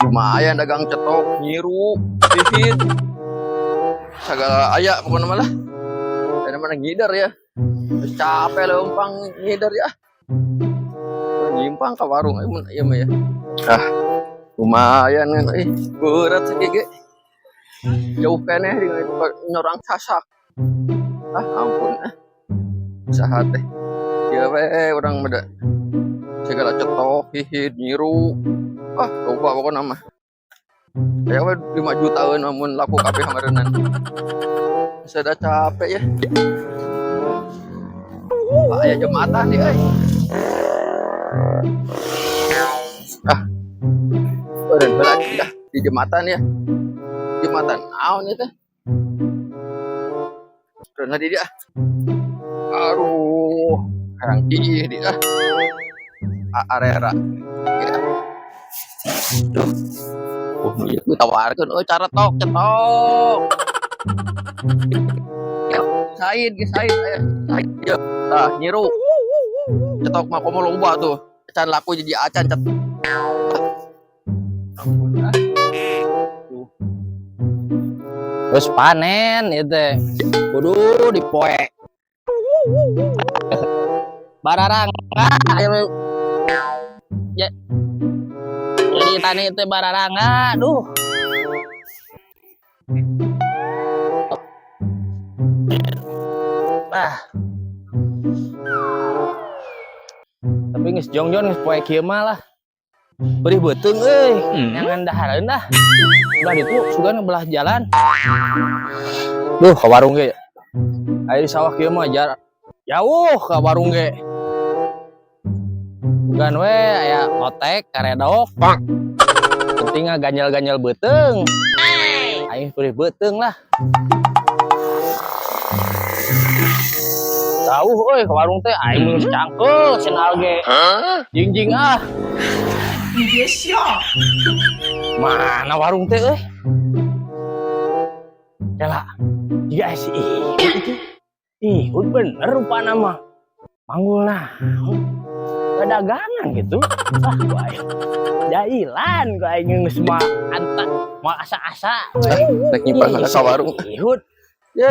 Lumayan dagang cetok, nyiru, pihit. Segala aya pokoknya malah. Dan mana ngider ya. Terus capek leumpang ngider ya. Nyimpang ke warung mun ieu mah ya. Ah, lumayan kan berat sih ge. Jauh keneh di nyorang sasak. Ah, ampun ah. Usaha teh. Ieu we urang mah segala cetok, hihit, nyiru. Ah, loba pokokna mah. Aya we 5 jutaan mun laku kabeh kamarenan. Sudah capek ya. Pak, aya jembatan nih euy. Ah. Eureun heula dah di jembatan ya. Jembatan naon ieu teh? Eureun di dia. Aduh, hayang iih di ah. Arera. Ya. Duh. Oh, ieu ditawarkeun euy caretok cetok. Said ge said aya. Said ieu. Tah, nyiru. Cetok mah komo loba tuh. Acan laku jadi acan cet. Ampun ah. Tuh. Terus panen ieu teh. Kudu dipoe. Bararangga ya. Jadi tani teh bararangga, duh. Ah. Tapi geus jongjon geus poe kieu mah lah. Perih beuteung euy, nyangan dahareun dah. Udah ditu sugan belah jalan. Duh, ka warung ge. Aya di sawah kieu mah jauh ka warung ge. Sugan we aya lotek, karedok. Penting mah ganjel-ganjel beuteung. Aing perih beuteung lah. Jauh euy ka warung teh aing mun cangkeul cenal ge. Jingjing ah. Mana warung teh euy? Kela, jiga si Ihud itu. Ihud bener rupana mah. Manggul naon? Dagangan gitu. Ah, gua aing. Jailan gua aing geus mah anta moal asa-asa. Rek nyimpang heula ka warung. Ihud. Ye.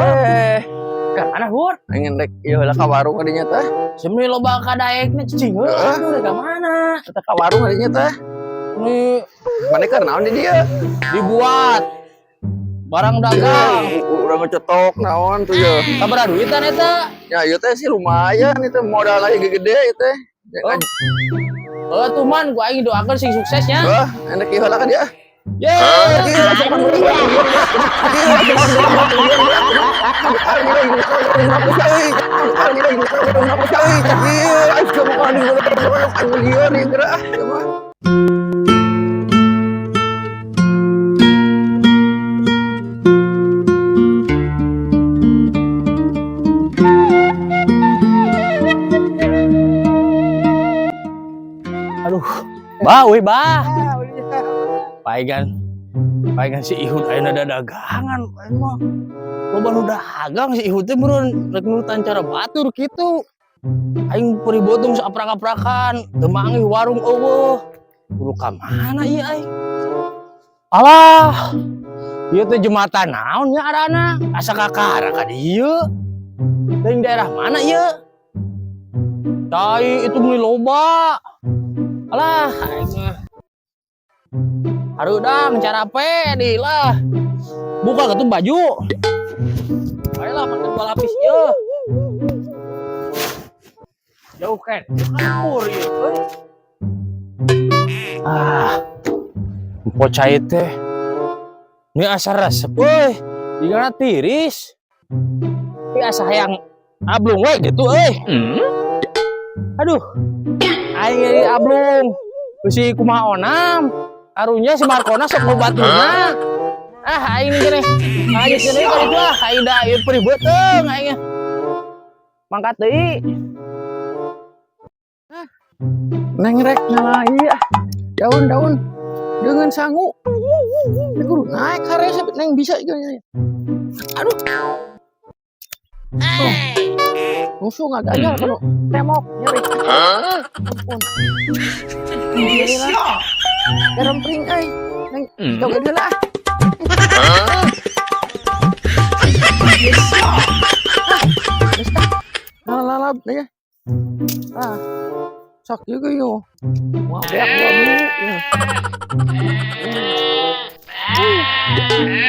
Ka mana Hud? Aing rek ieu heula ka warung kadinya teh. Sebenarnya loba kadaekna cicing heuh. Aduh, rek ka mana? Kita ka warung kadinya teh. Ini Mana keur naon di dieu? Dibuat barang dagang. Udah ngecetok naon tuh ya. Sabaraha duitan eta? Ya ieu teh sih lumayan itu modal lagi gede ieu teh. Oh. Oh, tuh man, gua aing doakeun sing suksesnya. Wah, enak ieu heula ka dia. Ye. Aduh, bah, wih bah. Paegan, paegan si Ihud ayeuna dagangan, aing mah. Loba nu dagang si Ihud teh meureun rek nurutan cara batur kitu. Aing perih beuteung saaprak-aprakan, teu manggih warung eueuh. Kudu ka mana ieu aing? Alah, ieu teh jembatan naon nya arana? Asa kakara ka dieu. Teuing daerah mana ieu? Cai itu meuli loba. Alah, aing mah. Hareudang carape di lah. Buka ketum baju. Baiklah pakai dua lapis ieu. Jauh kan? Campur ieu euy. Ah. Empo cai teh. Ini asa resep euy. Jigana tiris. Ini asa hayang ablung we gitu euy. Aduh. Aing jadi ablung. Bisi kumaha onam. Karunya si Markona sok ngobatuna. Ah, aing gini. Aing gini kali gua, aing da ieu perih beuteung aing. Mangkat deui. Neng rek nyala iya. Daun-daun dengan sangu. Ini guru naik haresa neng bisa ieu. Aduh. Oh. Musuh nggak gagal kalau temok nyeri. Ampun. Garam pring euy. Neng, joget heula ah. Ah, geus ah. Lalap ya. Ah. Sok juga yo. Wah, beak 2 minggu ya.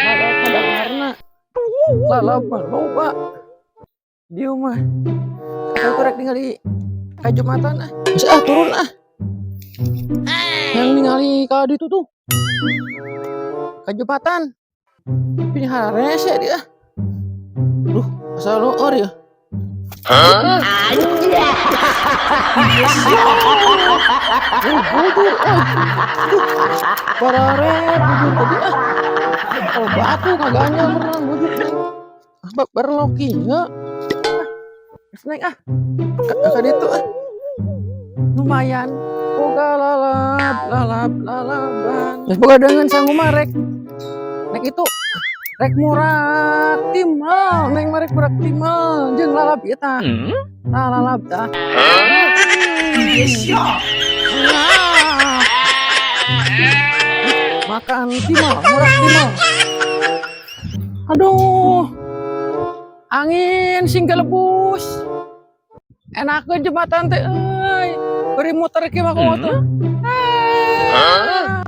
Ada ada karena lalap mah loba. Dia mah. Aku rek ningali ka jembatan ah. Geus ah, turun ah. Yang ningali ka ditu tuh. Ka jembatan. Ini harese dia. Duh, asal leueur ya. Bujur, oh. Duh, bararet bujur tadi ah. Kalau batu kagaknya berenang bujur neng. Ah, berloki ya. Ah, geus neng ah. Ka ditu ah. Lumayan. Boga lalap, lalap, lalaban. Geus boga dengan sangu mah rek. Rek itu rek murah timal, neng mah rek murah timal jeung lalap ieu tah. Tah lalap tah. Ah. Makan timal, murah timal. Aduh. Angin sing gelebus. Enakeun jembatan teh euy. Beri muter kieu mah kumaha tuh. Ah.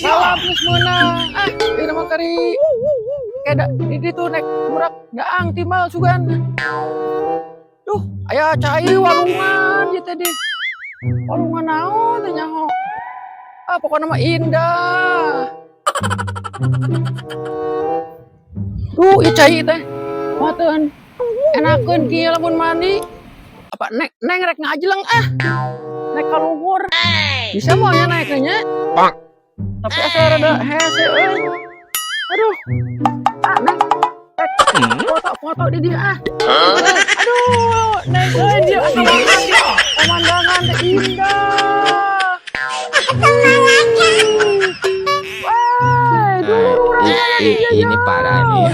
Lalap geus meunang. Ah, ieu mah kari keda di ditu nek murak daang timal sugan. Duh, aya cai walungan ieu teh di. Walungan naon teh nyaho. Ah, pokoknya mah indah. Duh, ieu cai teh. Mateun. Enakeun kieu lamun mandi. Apa neng neng rek ngajeleng ah. Naik ka luhur. Bisa moal nya naik nya? Tapi asa rada hese euy. Aduh. Ah, neng. Rek foto-foto di dia ah. Aduh, neng euy dia pemandangan teh indah. Wah, dulur urang di dia Ini parah nih.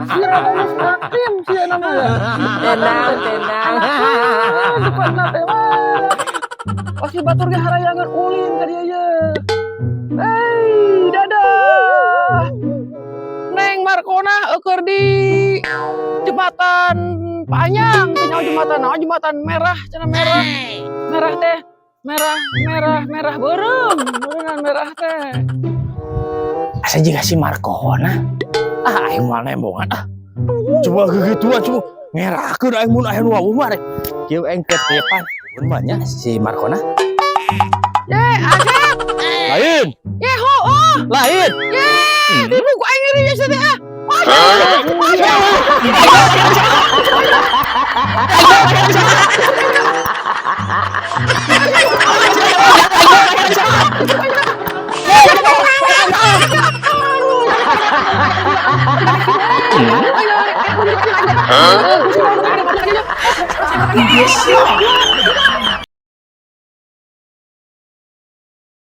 Sia namanya tim sia namanya. Tenang, tenang. Depan teh mah. Pasti batur ge harayangan ulin ka dieu ye. Hey, dadah. Neng Markona eueur di jembatan panjang, teu nyaho jembatan naon, jembatan merah cenah merah. Merah teh, merah merah merah beureum, beureungan merah teh. Asa jiga si Markona. Ah, aing moal nembongan ah. Coba gegituan coba ngerakeun aing mun aya nu wawuh mah rek. Kieu aing ketipan. Mun mah nya si Markona. Ye, Asep. Lain, Ye, ho, oh. Lain. Ye, tipu ku aing ngiri sia teh ah.